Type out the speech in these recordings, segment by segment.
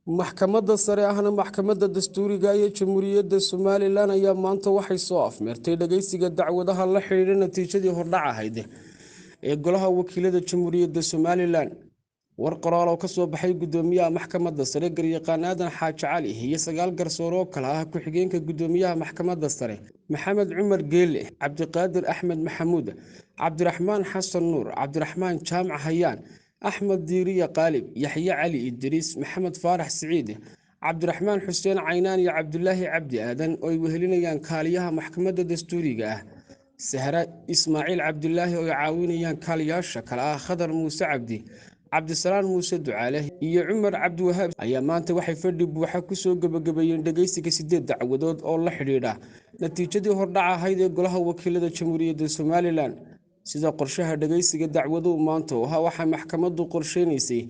Maxkamadda sare ahna maxkamadda dastuuriga ee Jamhuuriyadda Somalilan ayaa maanta waxay soo afmeertay dhageysiga dacwadaha la xidhiidha natiijadii hordhac ahayd ee golaha wakiilada Jamhuuriyadda Somalilan. War qoraal oo kasoo baxay gudoomiyaha maxkamadda sare, garyaqaan Aadan Xaaji Cali, iyo 9 garsoore oo kale ah ku-xigeenka gudoomiyaha maxkamadda sare Maxamed Cumar Geele, Cabdiqaadir Axmed Maxamuud, Cabdiraxmaan Xasan Nuur, Cabdiraxmaan Jaamac Hayaan, Axmed Diiriya Qaalib, Yaxye Cali Idriis, Maxamed Faarax Siciid, Cabdiraxmaan Xuseen Caynaan iyo Cabdulaahi Cabdi Aadan, oo ay wehelinayaan kaaliyaha maxkamadda dastuuriga ah Sahra Ismaaciil Cabdulaahi, oo ay caawinayaan kaaliyaasha kale ah Khadar Muuse Cabdi, Cabdisalaan Muuse Ducaale iyo Cumar Cabdiwahaab, ayaa maanta waxay fadhi buuxa kusoo gebagabeeyeen dhegeysiga 8 dacwadood oo la xidhiidha natiijadii hordhac ahayd ee golaha wakiilada Jamhuuriyadda Somalilan. Sida qorshaha dhegeysiga dacwaduhu maanta u ahaa, waxaa maxkamaddu qorsheynaysay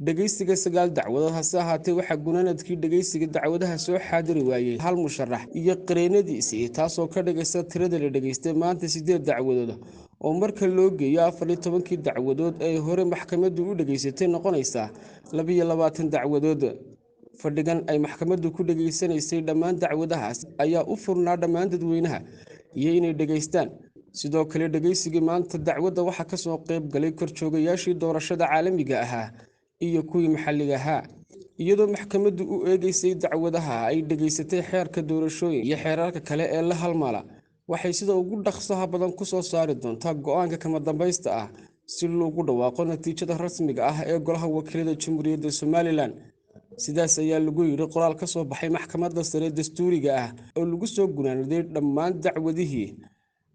dhegeysiga 9 dacwadood. Hase ahaatee, waxaa gunaanadkii dhegeysiga dacwadaha soo xaadiri waayey hal musharax iyo qareenadiisii, taasoo ka dhigaysa tirada la dhegeystay maanta 8 dacwadood, oo marka loo geeyo 14-kii dacwadood ee hore maxkamaddu u dhegeysatay noqonaysa 22 dacwadood. Fadhigan ay maxkamaddu ku dhegeysanaysay dhammaan dacwadahaas ayaa u furnaa dhammaan dadweynaha iyo inay dhegeystaan. Sidoo kale, dhegeysigii maanta dacwadda waxaa kasoo qayb galay korjoogayaashii doorashada caalamiga ahaa iyo kuwii maxalliga ahaa. Iyadoo maxkamaddu u eegeysay dacwadaha ay dhegeysatay xeerka doorashooyin iyo xeerarka kale ee la halmala, waxay sida ugu dhaqsaha badan kusoo saari doontaa go-aanka kama dambaysta ah si loogu dhawaaqo natiijada rasmiga ah ee golaha wakiilada Jamhuuriyadda Somalilan. Sidaas ayaa lagu yidhi qoraal ka soo baxay maxkamadda sare dastuuriga ah, oo lagu soo gunaaniday dhammaan dacwadihii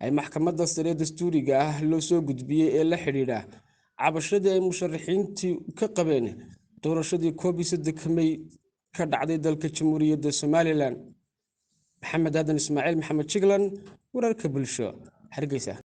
ay maxkamadda sare dastuuriga ah loo soo gudbiyey ee la xidhiidha cabashadii ay musharaxiintii ka qabeen doorashadii 31-ka May ka dhacday dalka Jamhuuriyadda Somalilan. Maxamed Aadan Ismaaciil, Maxamed Jiglan, wararka Bulsho, Hargeysa.